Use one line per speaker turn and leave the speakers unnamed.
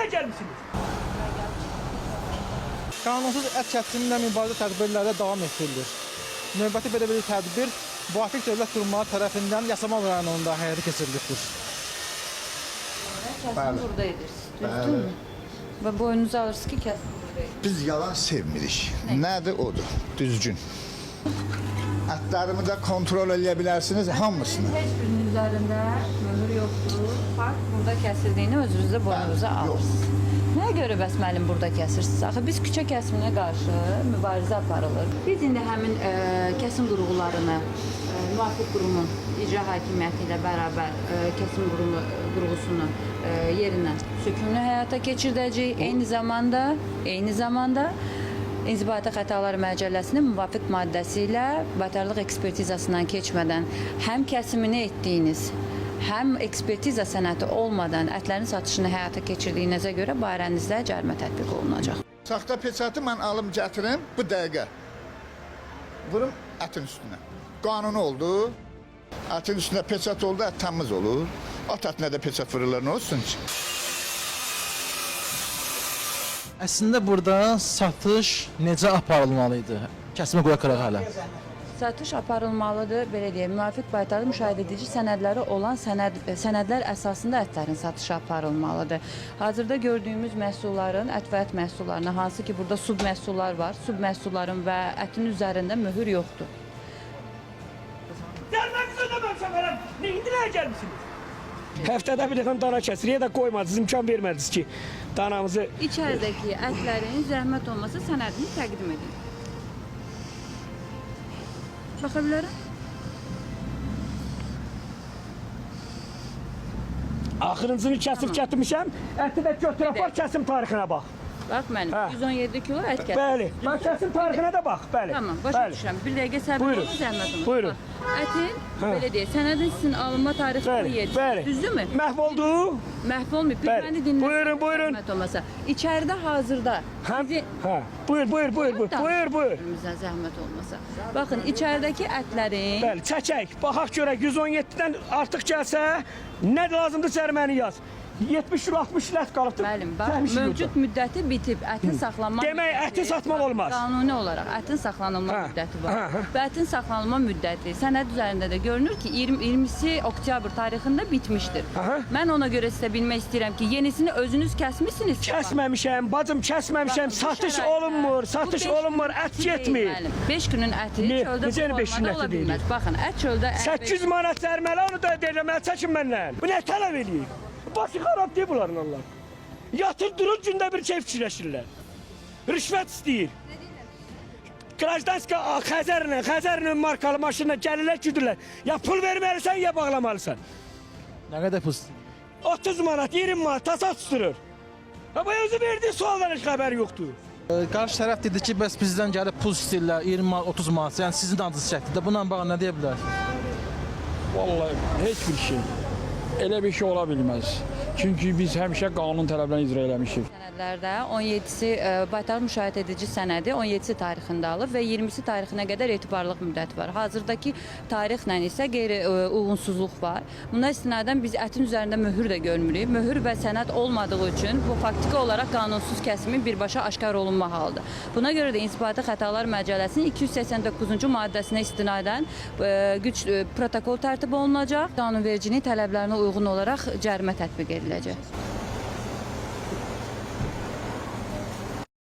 İndilərə gəlmisiniz?
Qanunsuz ət kəsimi ilə mübarizə tədbirləri davam etdirilir. Növbəti belə bir tədbir müvafiq dövlət qurumları tərəfindən Yasamal rayonunda həyata keçirilibdir.
Kəsim burada edirsiniz, düzdürmü? Və boynunuza alırsınız ki, kəsim burada edirsiniz.
Biz yalan sevmirik. Nədir odur? Düzgün. Ətlərimi də kontrol eləyə bilərsiniz hamısını.
Heç birinin üzərində möhür yoxdur. Fakt burada kəsildiyini özünüzdə boynunuza
Bəli, yox.
alırsınız. Nəyə görə bəs müəllim burada kəsirsiniz? Axı biz küçə kəsiminə qarşı mübarizə aparılır. Biz indi həmin kəsim qurğularını müvafiq qurumun icra hakimiyyəti ilə bərabər kəsim qurumu qurğusunu yerindən sökümünü həyata keçirdəcəyik. Eyni zamanda İnzibati Xətalar Məcəlləsinin müvafiq maddəsi ilə baytarlıq ekspertizasından keçmədən həm kəsimini etdiyiniz, həm ekspertiza sənədi olmadan ətlərin satışını həyata keçirdiyinizə görə barənizdə cərimə tətbiq olunacaq.
Saxta peçatı mən alım gətirim bu dəqiqə. Vurum ətin üstünə. Qanunu oldu. Ətin üstünə peçat oldu, ət təmiz olur. At ətinə də peçat vururlar, nə olsun ki?
Əslində burada satış necə aparılmalı idi? Kəsimə qoyaq hələ.
Satış aparılmalıdır, belə deyək, müvafiq baytarlıq müşahidə edici sənədləri olan sənədlər əsasında ətlərin satışı aparılmalıdır. Hazırda gördüyümüz məhsulların, ət və ət məhsullarına, hansı ki burada sub məhsullar var, sub məhsulların və ətin üzərində möhür yoxdur.
Cəriməni ödəməmişəm hələm. Nə indilərə gəlmisiniz? Həftədə bir dəfə dana kəsir, ya da qoymadınız, imkan vermədiniz ki, danamızı.
İçəridəki ətlərin zəhmət olmasa sənədini təqdim edin. Baxa bilərəm?
Axırıncını kəsib gətirmişəm. Əti də götür apar, kəsim tarixinə bax.
Bax mənim,
Hə.
117 kilo ət kəsim.
Bəli. Bax kəsim tarixinə də bax, bəli.
Tamam, başa
Bəli.
düşürəm. Bir dəqiqə səbir
Buyurun.
olun, zəhmət olmasa.
Buyurun.
Bax, ətin, belə deyək, sənədin sizin alınma tarixi
Bəli,
17.
bəli.
Düzdürmü?
Məhv oldu.
Məhv olmayıb. Bir
Bəli.
məni dinləyin.
Buyurun, buyurun.
Zəhmət olmasa. İçəridə hazırda
Həm,
sizi
hə. Buyur, buyur, buyur, buyur. Buyur, buyur.
Bizdən zəhmət olmasa. Baxın, içəridəki ətlərin
Bəli, çəkək. Baxaq görək 117-dən artıq gəlsə nə lazımdır cəriməni yaz. 70 kilo, 60 kilo ət qalıbdır.
Müəllim, bax,
Təmişik
mövcud müddəti bitib, ətin saxlanma
Demək,
müddəti-
əti satmaq olmaz.
Qanuni olaraq ətin saxlanılma
Hə,
müddəti var.
hə, hə.
Və ətin saxlanılma müddəti sənəd üzərində də görünür ki, 20-si oktyabr tarixində bitmişdir.
Aha.
Mən ona görə sizə bilmək istəyirəm ki, yenisini özünüz kəsmisiniz ki, bax.
Kəsməmişəm, bacım, kəsməmişəm.
Baxın, bu
Satış
şəraitdə
olunmur,
bu
satış
beş
olunmur,
günün
ət
əti deyil,
getmir.
müəllim. 5 günün əti çöldə
Necə yəni
bu
beş günün
formada ola
əti deyil?
bilməz. Baxın, ət çöldə
800 manat cəriməli onu da deyirəm, əl çəkin məndən. Bu nə tələb eləyir? Başı xarab deyil bunların Allah. Yatır durur gündə bir keyf fikirləşirlər. Rüşvət istəyir. Grajdanska Xəzərlə, Xəzərlə markalı maşınla gəlirlər, güdürlər. Ya pul verməlisən, ya bağlamalısan.
Nə qədər pul?
30 manat, 20 manat tasa tutturur. Ha bu özü verdiyi sualdan heç xəbəri yoxdur.
Qarşı tərəf dedi ki, bəs bizdən gəlib pul istəyirlər 20 manat, 30 manat. Yəni sizin adınız çəkdi də. Bununla bağlı nə deyə bilərsiniz?
Vallahi heç bir şey. Elə bir şey ola bilməz. Çünki biz həmişə qanun tələblərini icra eləmişik.
Sənədlərdə 17-si baytarlıq müşahidə edici sənədi 17-si tarixində alıb və 20-si tarixinə qədər etibarlıq müddəti var. Hazırdakı tarixlə isə qeyri uyğunsuzluq var. Buna istinadən biz ətin üzərində möhür də görmürük. Möhür və sənəd olmadığı üçün bu faktiki olaraq qanunsuz kəsimin birbaşa aşkar olunma halıdır. Buna görə də İnzibati Xətalar Məcəlləsinin 289-cu maddəsinə istinadən güc protokol tərtib olunacaq. Qanunvericiliyin tələblərinə uyğun olaraq cərimə tətbiq ediləcək.